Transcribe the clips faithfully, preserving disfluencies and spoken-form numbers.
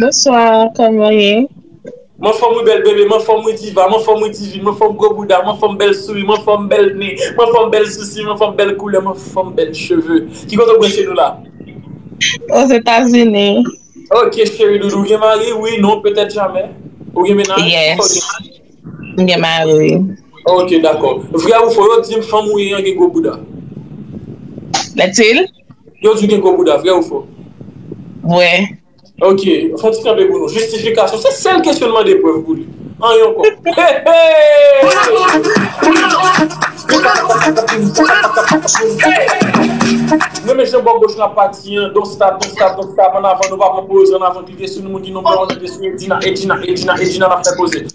Bonswa, kòman w ye? M anfòm wi bèl bebe, m anfòm wi diva, m anfòm wi divin, m anfòm gwo bouda, m anfòm bèl souri, m anfòm bèl nen, m anfòm bèl sousi, m anfòm bèl koulè, m anfòm bèl cheve. Ki kote w branche nou la? Ozetazini. Ok, cheri doudou, ou gen mari? Wi, non, petèt jamè. Ou gen mennaj? Yes. M gen mari, wi. Ok, dakò. Vrè ou fo, yo di m fanm ou ye an gen gwo bouda? Lètil? Yo di w gen gwo bouda, vrè ou fo? Vrè. Ok, fè yon ti kanpe pou nou. Jistifikasyon. Se sèl kesyon n mande prèv pou li. Anyen ankò. Hey, hey! M renmen jan bò goch la pati an. Don't stop, don't stop, don't stop. Ann avan, nou pa pran poz, ann avan, klike sou nou, moun ki nonm nan, klike sou Edina, Edina, Edina, Edina, n ap fè koze.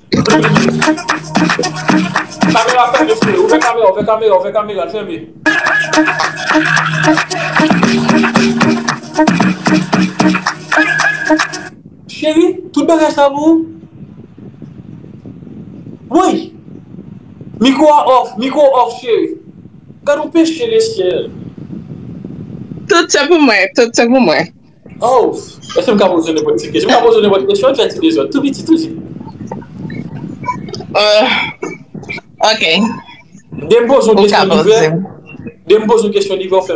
Kamera fèmen, frè. Ouvè kamera, ouvè kamera, ouvè kamera, fèmen. Cheri, tout bagay sa pou ou? Woy! Mikwo a off, mikwo off, cheri. Gad yon peche lesyèl. Tout se pou mwen, tout se pou mwen. Oh, èske m ka poze w nenpòt ti kesyon? M ka poze w nenpòt kesyon, fè ti dezòd. Tou piti, tou piti. Euh, ok. Depi m poze yon kesyon li vrè, depi m poze yon kesyon li vrè, w fè,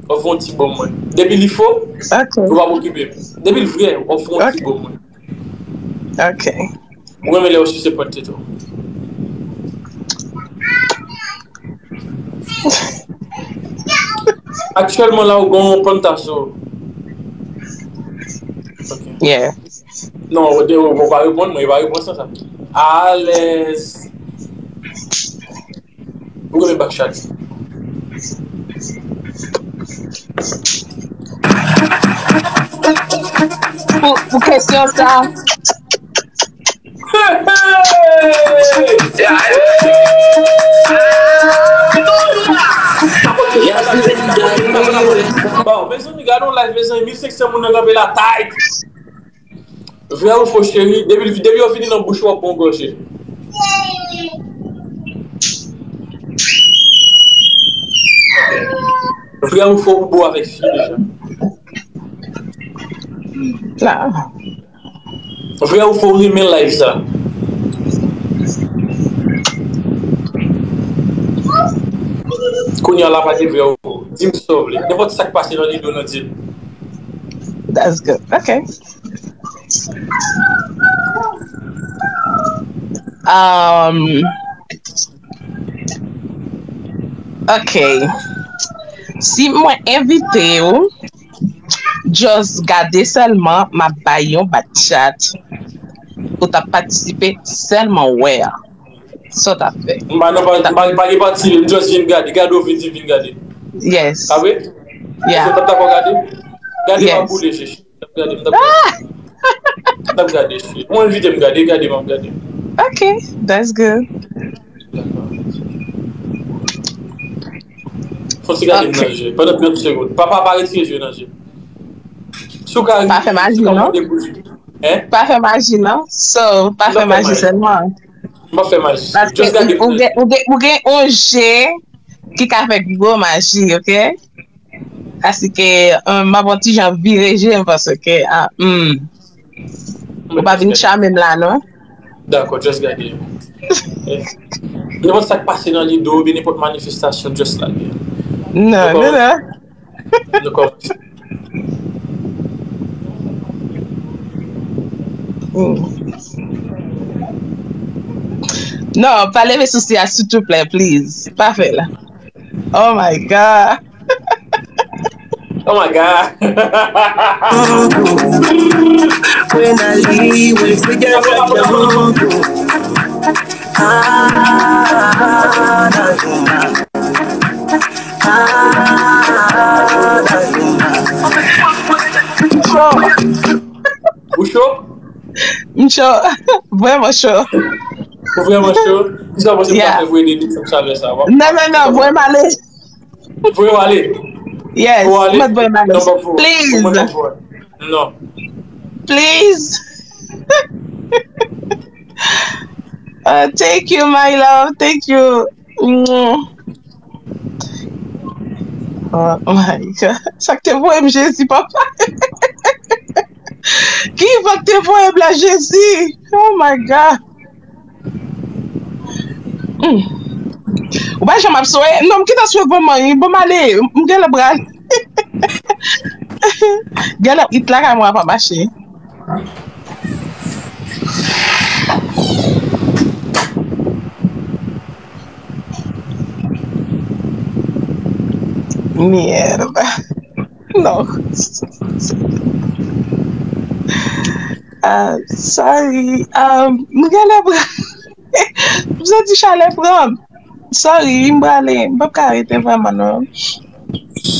w fè yon ti bon mwen. Depi li fo, ok, ou pa okipe m. Depi l vrè, w fè yon ti bon mwen. Ok. Ou renmen lè yo sise pwent tete w? Aktyèlman la, ou gen yon panta sou ou. Ok. Yeah. Non, ou, ou, ou pa reponn mwen, e pa repons lan sa. Alèz. Ou renmen back chat? Pou, pou kesyon sa. Bon, mezanmi, gade yon live, mezanmi, mil senk san moun nan kanpe la, tight. Vrè ou fo, cheri? Depi, depi yo vini nan bouch ou, w ap pran yon gòje. Vrè ou fo, ou bo avèk fi deja? Vrè ou fo, ou renmen live sa? Kounye a la, pa gen vrè ou fo. Di m sa w vle. Nenpòt sa k pase nan lide w lan, di m. That's good. Ok. Um, ok. Si mwen envite w, just gade sèlman, m ap bay yon bat chat. Ou t ap patisipe sèlman wè a. Sa w t ap fè? M pa, non, pa, pa, pa gen pati, just vin gade. Gade w vin di vin gade. Yes. Sa vre? Yeah. Ou t ap dakò gade? Gade m ap boule je. M t ap gade, m t ap gade. M t ap gade, cheri. Ou envite m gade, gade m ap gade. Ok, that's good. Dakò. Fò ti gade m nan je. Pandan trant segonn. Papa, pa retire je nan je. Si w ka ri, pa fè maji, non? Hein? Pa fè maji, non? So, pa fè maji sèlman. M pa fè maji. Paske ou gen, ou gen, ou gen yon je ki ka fè pi gwo maji, ok? Paske, um, m ap yon ti jan vire je m paske, ah, hmm. Ou pa vin chame m la, non? Dakò, just gade. Eh, nenpòt sa k pase nan lide w, oubyen nenpòt manifestasyon, just lage. Non, non, non. Nou kòmanse. Hmm. Non, pa leve sou siyas, silvouplè, please. Pa fè l. Oh my God. Oh my God. When I leave, when we get back down. Ah, na, na, na. Ah, na, na, na. Ou cho? M cho. Vrèman cho. Ou vrèman cho? Kisa w panse m ka fè pou ede desann chalè sa a? Non, non, non, voye m ale. Voye w ale. Yes, mèt voye m ale. Please. Non. Please. Uh, thank you, my love. Thank you. Mm. Oh my God. Sa k te voye m, Jezi, papa. Ki van k te voye m la, Jezi? Oh my God. Hmm. Ou pa janm ap souri. Non, m gentan swiv manman wi. Bon, m ale. M genlè pral. Genlè it lakay mwen ap mache. Merde. Non. Ah, sorry. Ah, m genlè pral. M santi chalè pran m. Sorry, m prale. M p ap ka rete vrèman, non.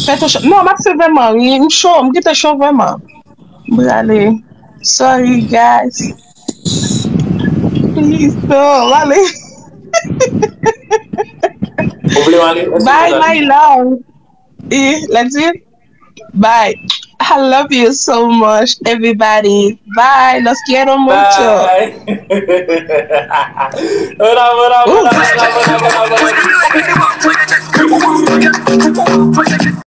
Fè tou cho. Non, m ap fè vrèman, wi. M cho, m gentan cho vrèman. M prale. Sorry, guys. Please, non, m ale. Ou vle m ale? Bye, my love. E, let's see. Bye. I love you so much, everybody. Bye. Los quiero mucho. Bye. Hola, hola, hola, hola, hola, hola.